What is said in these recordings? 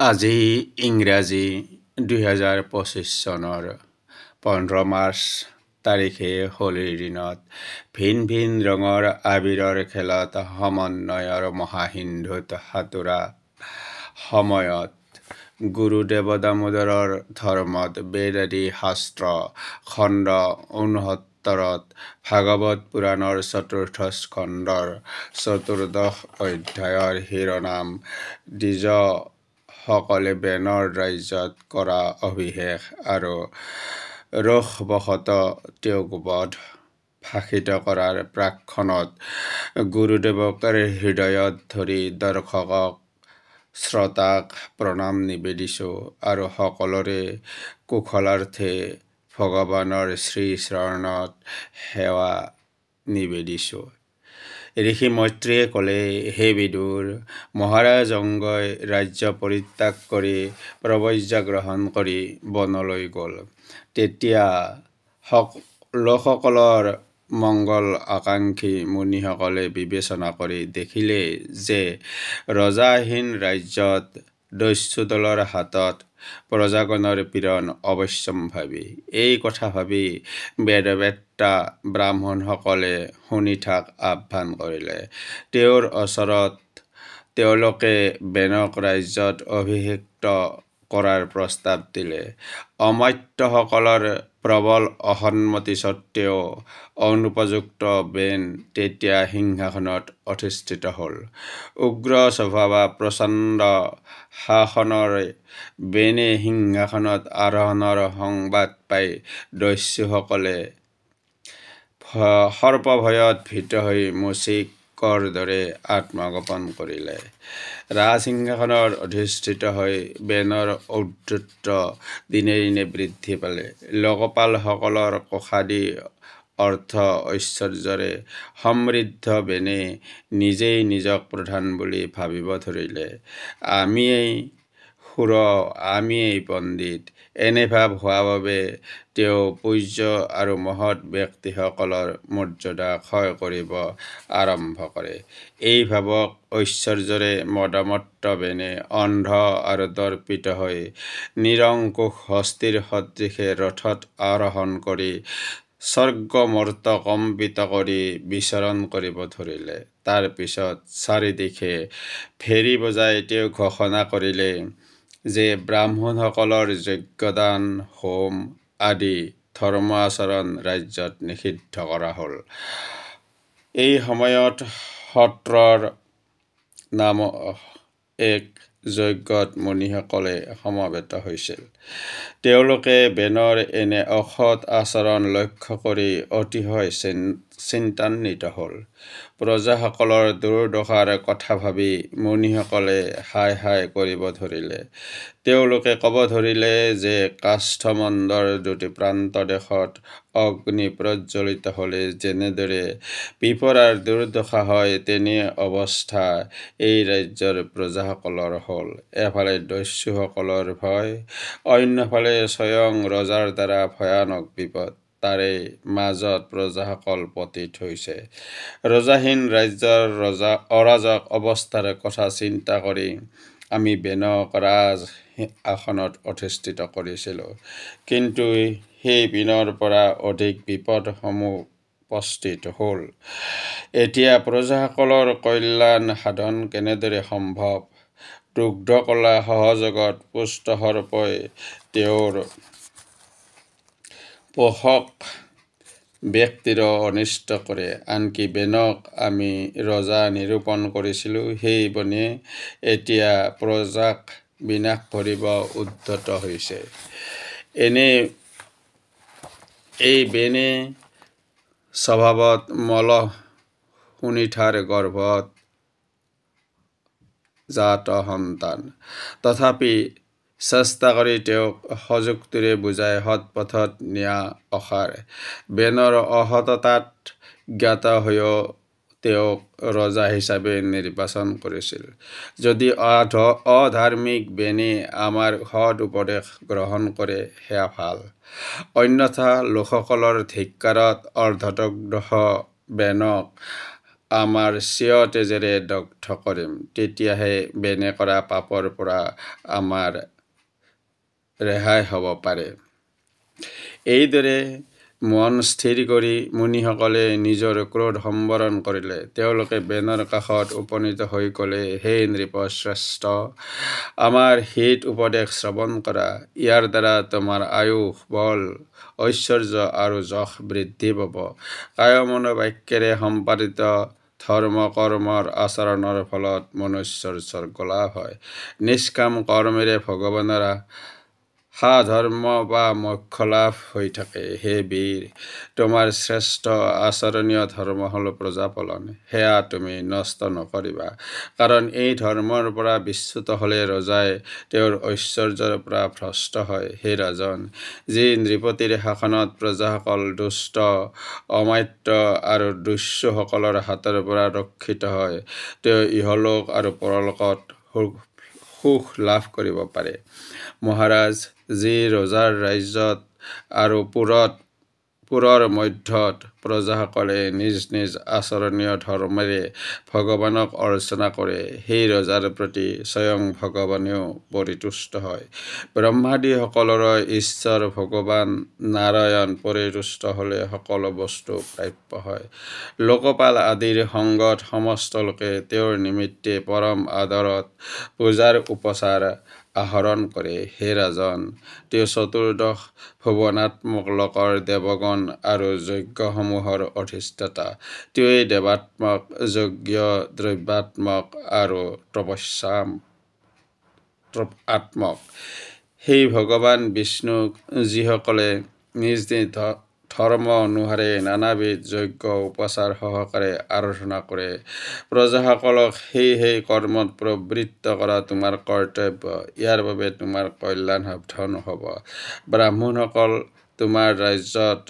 আজি ইংৰাজী 2025 চনৰ 15 মাৰ্চ তাৰিখে হোলীৰ দিনত ভিন ভিন ৰঙৰ আবিৰৰ খেলত সমন্বয়ৰ মহাসিন্ধুত সাঁতোৰা সময়ত গুৰুদেৱ দামোদৰৰ ধৰ্মত বেদাদি শাস্ত্ৰ খণ্ড 69ত ভাগৱত পুৰাণৰ চতুৰ্থ স্কন্ধৰ চতুৰ্দশ অধ্যায়ৰ শিৰোনাম দ্বিজসকলে বেণৰ ৰাজ্যত কৰা অভিষেক আৰু ৰোষবশতঃ তেওঁক বধ ভাষিত কৰাৰ প্ৰাকক্ষণত গুৰুদেৱক হৃদয়ত ধৰি দৰ্শকক শ্ৰোতাক প্ৰণাম নিবেদিছোঁ আৰু সকলোৰে কুশলাৰ্থে ভগৱানৰ শ্ৰীচৰণত সেৱা নিবেদিছোঁ। ঋষি মৈত্ৰীয়ে ক'লে, হে বিদুৰ, মহাৰাজ অংগই ৰাজ্য পৰিত্যাগ কৰি প্ৰব্ৰজ্যা গ্ৰহণ কৰি বনলৈ গ'ল। তেতিয়া লোকসকলৰ মংগল আকাংক্ষী মুনিসকলে বিবেচনা কৰি দেখিলে যে ৰজাহীন ৰাজ্যত দস্যুদলৰ হাতত প্ৰজাগণৰ পীড়ন অৱশ্যম্ভাৱী। এই কথা ভাবি বেদবেত্তা ব্ৰাহ্মণসকলে সুনীথাক আহ্বান কৰিলে। তেওঁৰ ওচৰত তেওঁলোকে বেণক ৰাজ্যত অভিষিক্ত কৰাৰ প্ৰস্তাৱ দিলে। অমাত্যসকলৰ প্ৰবল অসন্মতি সত্ত্বেও অনুপযুক্ত বেণ তেতিয়া সিংহাসনত অধিষ্ঠিত হ'ল। উগ্ৰ স্বভাৱা প্ৰচণ্ড শাসনৰে বেণে সিংহাসনত আৰোহণৰ সংবাদ পাই দস্যুসকলে সৰ্পভয়ত ভীত হৈ মূষিকৰ দৰে আত্মগোপন কৰিলে। ৰাজসিংহাসনত অধিষ্ঠিত হৈ বেণৰ ঔদ্ধত্য দিনে দিনে বৃদ্ধি পালে। লোকপালসকলৰ কোষাদি অৰ্থ ঐশ্বৰ্যৰে সমৃদ্ধ বেণে নিজেই নিজক প্ৰধান বুলি ভাবিব ধৰিলে। আমিয়েই শূৰ, আমিয়েই পণ্ডিত, এনে ভাৱ হোৱা বাবে তেওঁ পূজ্য আৰু মহৎ ব্যক্তিসকলৰ মৰ্যাদা ক্ষয় কৰিব আৰম্ভ কৰে। এই ভাৱক ঐশ্বৰ্যৰে মদমত্ত বেণে অন্ধ আৰু দৰ্পিত হৈ নিৰংকুশ হস্তীৰ সদৃশে ৰথত আৰোহণ কৰি স্বৰ্গ-মৰ্ত্য কম্পিত কৰি বিচৰণ কৰিব ধৰিলে। তাৰ পিছত চাৰিদিশে ভেৰী বজাই তেওঁ ঘোষণা কৰিলে যে ব্ৰাহ্মণসকলৰ যজ্ঞদান, হোম আদি ধৰ্ম আচৰণ ৰাজ্যত নিষিদ্ধ কৰা হ'ল। এই সময়ত সত্ৰৰ নামৰ এক যজ্ঞত মুনিসকলে সমবেত হৈছিল। তেওঁলোকে বেণৰ এনে অসৎ আচৰণ লক্ষ্য কৰি অতিশয় চিন্তান্বিত হ'ল। প্ৰজাসকলৰ দুৰ্দশাৰ কথা ভাবি মুনিসকলে হায় হায় কৰিব ধৰিলে। তেওঁলোকে ক'ব ধৰিলে যে কাষ্ঠমণ্ডৰ দুটি প্ৰান্তদেশত অগ্নি প্ৰজ্বলিত হ'লে যেনেদৰে পিঁপৰাৰ দুৰ্দশা হয়, তেনে অৱস্থা এই ৰাজ্যৰ প্ৰজাসকলৰ হ'ল। এফালে দস্যুসকলৰ ভয়, অন্যফালে স্বয়ং ৰজাৰ দ্বাৰা ভয়ানক বিপদ, তাৰে মাজত প্ৰজাসকল পতিত হৈছে। ৰজাহীন ৰাজ্যৰ অৰাজক অৱস্থাৰ কথা চিন্তা কৰি আমি বেণক ৰাজ আসনত অধিষ্ঠিত কৰিছিলোঁ। কিন্তু সেই পিনৰ পৰা অধিক বিপদ সমুপস্থিত হ'ল। এতিয়া প্ৰজাসকলৰ কল্যাণ সাধন কেনেদৰে সম্ভৱ? দুগ্ধকলা সহযোগত পুষ্ট সৰ্পই তেওঁৰ পোষক ব্যক্তিৰো অনিষ্ট কৰে। আনকি বেণক আমি ৰজা নিৰূপণ কৰিছিলোঁ, সেই বেণে এতিয়া প্ৰজাক বিনাশ কৰিব উদ্যত হৈছে। এই বেণে স্বভাৱত মলহ সুনীথাৰ গৰ্ভত জাত সন্তান। তথাপি চেষ্টা কৰি তেওঁক সযুক্তিৰে বুজাই সৎপথত নিয়া অসাৰ। বেণৰ অসততাত জ্ঞাত হৈও তেওঁক ৰজা হিচাপে নিৰ্বাচন কৰিছিল। যদি অধাৰ্মিক বেণে আমাৰ সৎ উপদেশ গ্ৰহণ কৰে সেয়া ভাল, অন্যথা লোকসকলৰ ধিক্কাৰত অৰ্ধদগ্ধ বেণক আমাৰ স্বীয় তেজেৰে দগ্ধ কৰিম। তেতিয়াহে বেনে কৰা পাপৰ পৰা আমাৰ ৰেহাই হ'ব পাৰে। এইদৰে মন স্থিৰ কৰি মুনিসকলে নিজৰ ক্ৰোধ সম্বৰণ কৰিলে। তেওঁলোকে বেনৰ কাষত উপনীত হৈ ক'লে, হে নৃপশ্ৰেষ্ঠ, আমাৰ হিত উপদেশ শ্ৰৱণ কৰা। ইয়াৰ দ্বাৰা তোমাৰ আয়ুস, বল, ঐশ্বৰ্য আৰু যশ বৃদ্ধি পাব। কায়মনোবাক্যেৰে সম্পাদিত ধৰ্ম কৰ্মৰ আচৰণৰ ফলত মনুষ্যৰ স্বৰ্গলাভ হয়। নিষ্কাম কৰ্মেৰে ভগৱানৰ সাধৰ্ম্য বা মোক্ষলাভ হৈ থাকে। হে বীৰ, তোমাৰ শ্ৰেষ্ঠ আচৰণীয় ধৰ্ম হ'ল প্ৰজাপালন। সেয়া তুমি নষ্ট নকৰিবা, কাৰণ এই ধৰ্মৰ পৰা বিচ্যুত হ'লে ৰজাই তেওঁৰ ঐশ্বৰ্যৰ পৰা ভ্ৰষ্ট হয়। হে ৰাজন, যি নৃপতিৰ শাসনত প্ৰজাসকল দুষ্ট অমাত্য আৰু দস্যুসকলৰ হাতৰ পৰা ৰক্ষিত হয়, তেওঁ ইহলোক আৰু পৰলোকত সুখ লাভ কৰিব পাৰে। মহাৰাজ, যি ৰজাৰ ৰাজ্যত আৰু পুৰৰ মধ্যত প্ৰজাসকলে নিজ নিজ আচৰণীয় ধৰ্মেৰে ভগৱানক অৰ্চনা কৰে, সেই ৰজাৰ প্ৰতি স্বয়ং ভগৱানেও পৰিতুষ্ট হয়। ব্ৰহ্মাদিসকলৰো ঈশ্বৰ ভগৱান নাৰায়ণ পৰিতুষ্ট হ'লে সকলো বস্তু প্ৰাপ্য হয়। লোকপাল আদিৰ সঙ্গত সমস্ত লোকে তেওঁৰ নিমিত্তে পৰম আদৰত পূজাৰ উপচাৰ আহৰণ কৰে। হে ৰাজন, তেওঁ চতুৰ্দশ ভুৱনাত্মক লোকৰ দেৱগণ আৰু যজ্ঞসমূহৰ অধিষ্ঠাতা। তেওঁৱেই দেৱাত্মক, যজ্ঞ দ্ৰব্যাত্মক আৰু তপস্যাত্মক। সেই ভগৱান বিষ্ণুক যিসকলে নিজ নিজ ধৰ্ম অনুসাৰে নানাবিধ যজ্ঞ উপচাৰ সহকাৰে আৰাধনা কৰে, প্ৰজাসকলক সেই সেই কৰ্মত প্ৰবৃত্ত কৰা তোমাৰ কৰ্তব্য। ইয়াৰ বাবে তোমাৰ কল্যাণ সাধন হ'ব। ব্ৰাহ্মণসকল তোমাৰ ৰাজ্যত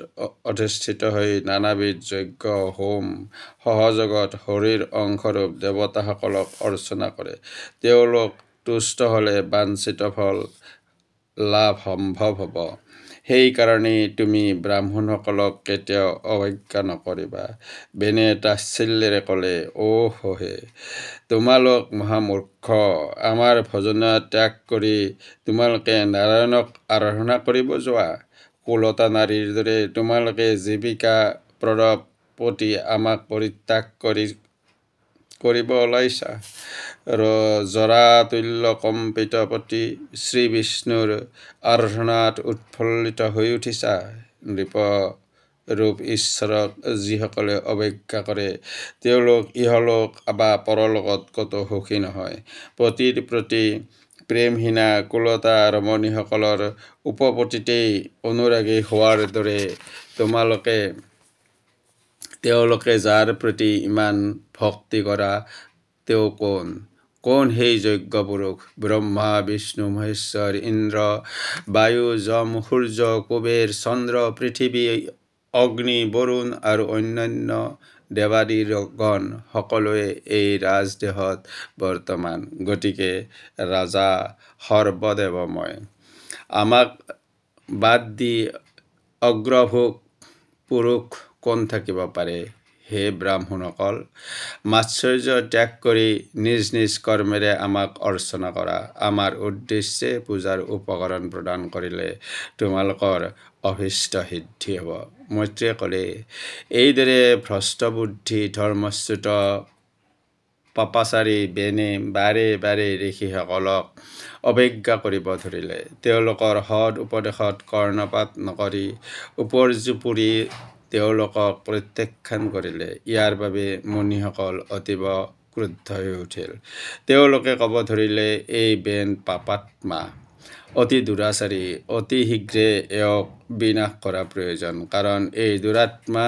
অধিষ্ঠিত হৈ নানাবিধ যজ্ঞ হোম সহযোগত হৰিৰ অংশৰূপ দেৱতাসকলক অৰ্চনা কৰে। তেওঁলোক তুষ্ট হ'লে বাঞ্ছিত ফল লাভ সম্ভৱ হ'ব। সেই কাৰণেই তুমি ব্ৰাহ্মণসকলক কেতিয়াও অৱজ্ঞা নকৰিবা। বেনে তাচ্ছিল্যেৰে ক'লে, অ' হে, তোমালোক মহামূৰ্খ! আমাৰ ভজনা ত্যাগ কৰি তোমালোকে নাৰায়ণক আৰাধনা কৰিব যোৱা। কুলতা নাৰীৰ দৰে তোমালোকে জীৱিকা প্ৰদ পতি আমাক পৰিত্যাগ কৰিব ওলাইছা। জৰাতুল্য কম্পিত পতি শ্ৰীবিষ্ণুৰ আৰাধনাত উৎফুল্লিত হৈ উঠিছা। নৃপৰূপ ঈশ্বৰক যিসকলে অৱজ্ঞা কৰে, তেওঁলোক ইহলোক বা পৰলোকত ক'তো সুখী নহয়। পতিৰ প্ৰতি প্ৰেমহীনা কুলতা ৰমণীসকলৰ উপপতিতেই অনুৰাগী হোৱাৰ দৰে তেওঁলোকে যাৰ প্ৰতি ইমান ভক্তি কৰা, তেওঁ কোন? কোন সেই যজ্ঞ পুৰুষ? ব্ৰহ্মা, বিষ্ণু, মহেশ্বৰ, ইন্দ্ৰ, বায়ু, যম, সূৰ্য, কুবেৰ, চন্দ্ৰ, পৃথিৱী, অগ্নি, বৰুণ আৰু অন্যান্য দেৱাদিগণ সকলোৱে এই ৰাজদেহত বৰ্তমান। গতিকে ৰাজা সৰ্বদেৱময়। আমাক বাদ দি অগ্ৰভোগ পুৰুষ কোন থাকিব পাৰে? হে ব্ৰাহ্মণসকল, মাৎসৰ্য ত্যাগ কৰি নিজ নিজ কৰ্মেৰে আমাক অৰ্চনা কৰা। আমাৰ উদ্দেশ্যে পূজাৰ উপকৰণ প্ৰদান কৰিলে তোমালোকৰ অভীষ্ট সিদ্ধি হ'ব। মৈত্ৰীয়ে ক'লে, এইদৰে ভ্ৰষ্টবুদ্ধি ধৰ্মচ্যুত পাপাচাৰী বেনে বাৰে বাৰে ঋষিসকলক অৱজ্ঞা কৰিব ধৰিলে। তেওঁলোকৰ সৎ উপদেশত কৰ্ণপাত নকৰি উপৰ্যুপৰি তেওঁলোকক প্ৰত্যাখ্যান কৰিলে। ইয়াৰ বাবে মুনিসকল অতীৱ ক্ৰুদ্ধ হৈ উঠিল। তেওঁলোকে ক'ব ধৰিলে, এই বেন পাপাত্মা, অতি দুৰাচাৰী, অতি শীঘ্ৰে এওঁক বিনাশ কৰা প্ৰয়োজন। কাৰণ এই দুৰাত্মা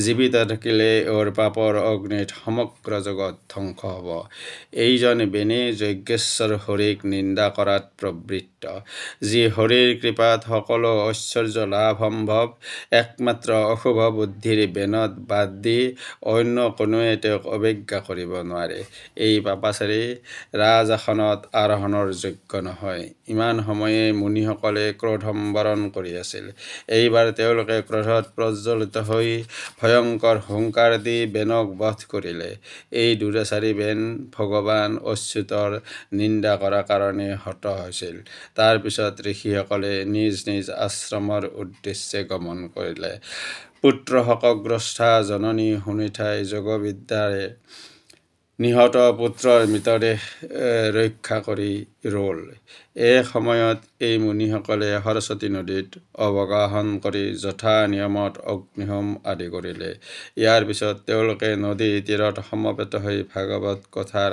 জীৱিত থাকিলে এওঁৰ পাপৰ অগ্নিত সমগ্ৰ জগত ধ্বংস হ'ব। এইজন বেনে যজ্ঞেশ্বৰ হৰিক নিন্দা কৰাত প্ৰবৃত্ত। যি হৰিৰ কৃপাত সকলো ঐশ্বৰ্য লাভ সম্ভৱ, একমাত্ৰ অশুভ বুদ্ধিৰ বেনত বাদ দি অন্য কোনোৱে তেওঁক অৱজ্ঞা কৰিব নোৱাৰে। এই পাপাচাৰী ৰাজআসনত আৰোহণৰ যোগ্য নহয়। ইমান সময়ে মুনিসকলে ক্ৰোধ সম্বৰণ কৰি আছিল। এইবাৰ তেওঁলোকে ক্ৰোধত প্ৰজ্বলিত হৈ ভয়ংকৰ হুংকাৰ দি বেনক বধ কৰিলে। এই দুৰাচাৰী বেন ভগৱান অচ্যুতৰ নিন্দা কৰা কাৰণে হত হৈছিল। তাৰ পিছত ঋষিসকলে নিজ নিজ আশ্ৰমৰ উদ্দেশ্যে গমন কৰিলে। পুত্ৰশোকগ্ৰস্তা জননী সুনীথাই যোগবিদ্যাৰে নিহত পুত্ৰৰ মৃতদেহ ৰক্ষা কৰি ৰ'ল। এক সময়ত এই মুনিসকলে সৰস্বতী নদীত অৱগাহন কৰি যথা নিয়মত অগ্নিহোম আদি কৰিলে। ইয়াৰ পিছত তেওঁলোকে নদীৰ তীৰত সমবেত হৈ ভাগৱত কথাৰ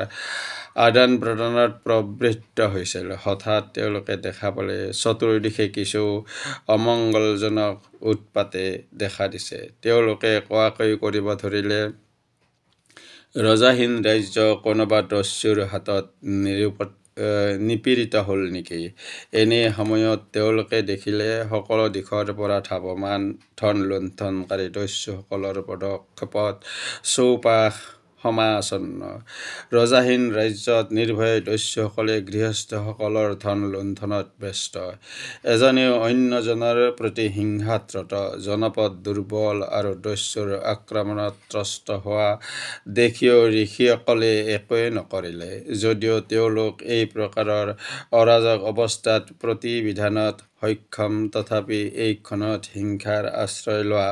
আদান প্ৰদানত প্ৰবৃত্ত হৈছিল। হঠাৎ তেওঁলোকে দেখা পালে, চতুৰ্দিশে কিছু অমংগলজনক উৎপাতে দেখা দিছে। তেওঁলোকে কোৱাকৈ কৰিব ধৰিলে, ৰজাহীন ৰাজ্য কোনোবা দস্যুৰ হাতত নিপীড়িত হ'ল নেকি? এনে সময়ত তেওঁলোকে দেখিলে, সকলো দিশৰ পৰা ধাৱমান ধন লুণ্ঠনকাৰী দস্যুসকলৰ পদক্ষেপত চৌপাশ সমাচ্ছন্ন। ৰজাহীন ৰাজ্যত নিৰ্ভয়ে দস্যুসকলে গৃহস্থসকলৰ ধন লুণ্ঠনত ব্যস্ত। এজনেও অন্যজনৰ প্ৰতি হিংসাত ৰত। জনপদ দুৰ্বল আৰু দস্যুৰ আক্ৰমণত ত্ৰস্ত হোৱা দেখিও ঋষিসকলে একোৱেই নকৰিলে। যদিও তেওঁলোক এই প্ৰকাৰৰ অৰাজক অৱস্থাত প্ৰতিবিধানত সক্ষম, তথাপি এই ক্ষণত হিংসাৰ আশ্ৰয় লোৱা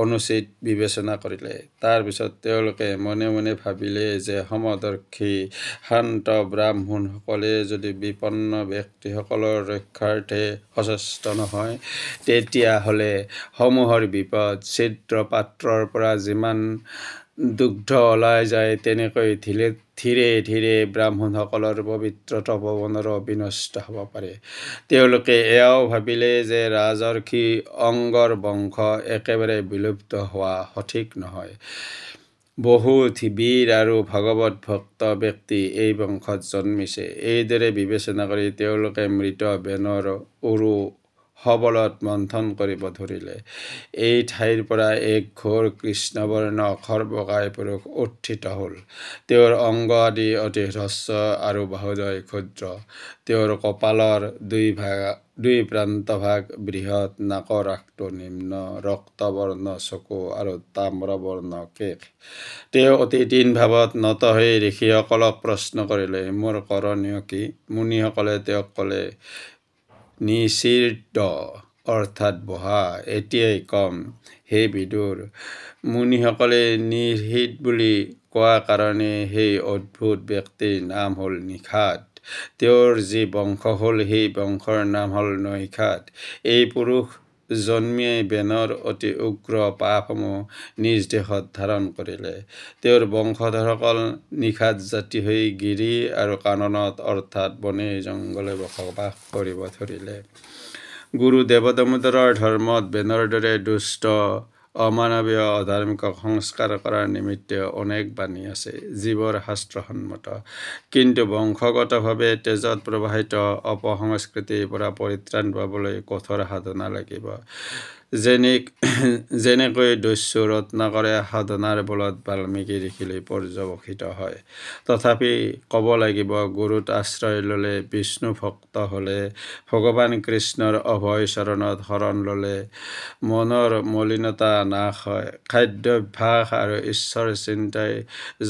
অনুচিত বিবেচনা কৰিলে। তাৰ পিছত তেওঁলোকে মনে মনে ভাবিলে যে সমদৰ্শী শান্ত ব্ৰাহ্মণসকলে যদি বিপন্ন ব্যক্তিসকলৰ ৰক্ষাৰ্থে সচেষ্ট নহয়, তেতিয়া হ'লে সমূহৰ বিপদ। ছিদ্ৰ পাত্ৰৰ পৰা যিমান দুগ্ধ ওলাই যায়, তেনেকৈ ধীৰে ধীৰে ব্ৰাহ্মণসকলৰ পবিত্ৰ তপোবনৰো বিনষ্ট হ'ব পাৰে। তেওঁলোকে এয়াও ভাবিলে যে ৰাজৰ্ষি অংগৰ বংশ একেবাৰে বিলুপ্ত হোৱা সঠিক নহয়। বহুত বীৰ আৰু ভগৱৎ ভক্ত ব্যক্তি এই বংশত জন্মিছে। এইদৰে বিবেচনা কৰি তেওঁলোকে মৃত বেনৰ উৰু সবলত মন্থন কৰিব ধৰিলে। এই ঠাইৰ পৰা এক ঘোৰ কৃষ্ণবৰ্ণ খৰ্বকায় পুৰুষ উত্থিত হ'ল। তেওঁৰ অংগ আদি অতি হ্ৰস্ব আৰু বাহুদ্বয় ক্ষুদ্ৰ। তেওঁৰ কপালৰ দুই প্ৰান্তভাগ বৃহৎ, নাকৰ আগটো নিম্ন, ৰক্তবৰ্ণ চকু আৰু তাম্ৰবৰ্ণ কেশ। তেওঁ অতি দীন ভাৱত নত হৈ ঋষিসকলক প্ৰশ্ন কৰিলে, মোৰ কৰণীয় কি? মুনিসকলে তেওঁক ক'লে, নিঃসীদ, অৰ্থাৎ বহা, এতিয়াই কম। হে বিদুৰ, মুনিসকলে নিঃসীদ বুলি কোৱা কাৰণে সেই অদ্ভুত ব্যক্তিৰ নাম হ'ল নিষাদ। তেওঁৰ যি বংশ হ'ল, সেই বংশৰ নাম হ'ল নৈষাদ। এই পুৰুষ জন্মিয়েই বেনৰ অতি উগ্ৰ পাপসমূহ নিজ দেহত ধাৰণ কৰিলে। তেওঁৰ বংশধৰসকল নিষাদ জাতি হৈ গিৰি আৰু কাননত, অৰ্থাৎ বনে জংঘলে বসবাস কৰিব ধৰিলে। গুৰু দেৱদামোদৰৰ ধৰ্মত বেনৰ দৰে দুষ্ট, অমানৱীয়, অধাৰ্মিকক সংস্কাৰ কৰাৰ নিমিত্তে অনেক বাণী আছে, যিবোৰ শাস্ত্ৰসন্মত। কিন্তু বংশগতভাৱে তেজত প্ৰবাহিত অপসংস্কৃতিৰ পৰা পৰিত্ৰাণ পাবলৈ কঠোৰ সাধনা লাগিব। যেনেকৈ দস্যু ৰত্নাকৰে সাধনাৰ বলত বাল্মীকি ঋষিলৈ পৰ্যবসিত হয়। তথাপি ক'ব লাগিব, গুৰুত আশ্ৰয় ল'লে, বিষ্ণু ভক্ত হ'লে, ভগৱান কৃষ্ণৰ অভয় চৰণত শৰণ ল'লে মনৰ মলিনতা নাশ হয়। খাদ্যাভ্যাস আৰু ঈশ্বৰ চিন্তাই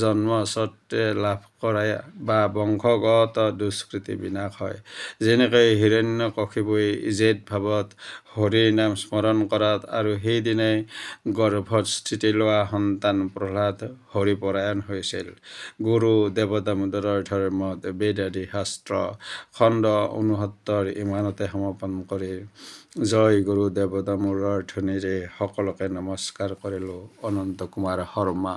জন্মস্বত্বে লাভ কৰা বা বংশগত দুষ্কৃতি বিনাশ হয়। যেনেকৈ হিৰণ্যকশিপুই জেদ ভাৱত হৰিৰ নাম স্মৰণ কৰাত আৰু সেইদিনাই গৰ্ভত স্থিতি লোৱা সন্তান প্ৰহ্লাদ হৰিপৰায়ণ হৈছিল। গুৰু দেৱদামোদৰৰ ধৰ্মত বেদ আদি শাস্ত্ৰ খণ্ড 69 ইমানতে সমাপন কৰি জয় গুৰু দেৱদামোদৰৰ ধ্বনিৰে সকলোকে নমস্কাৰ কৰিলোঁ। অনন্ত কুমাৰ শৰ্মা।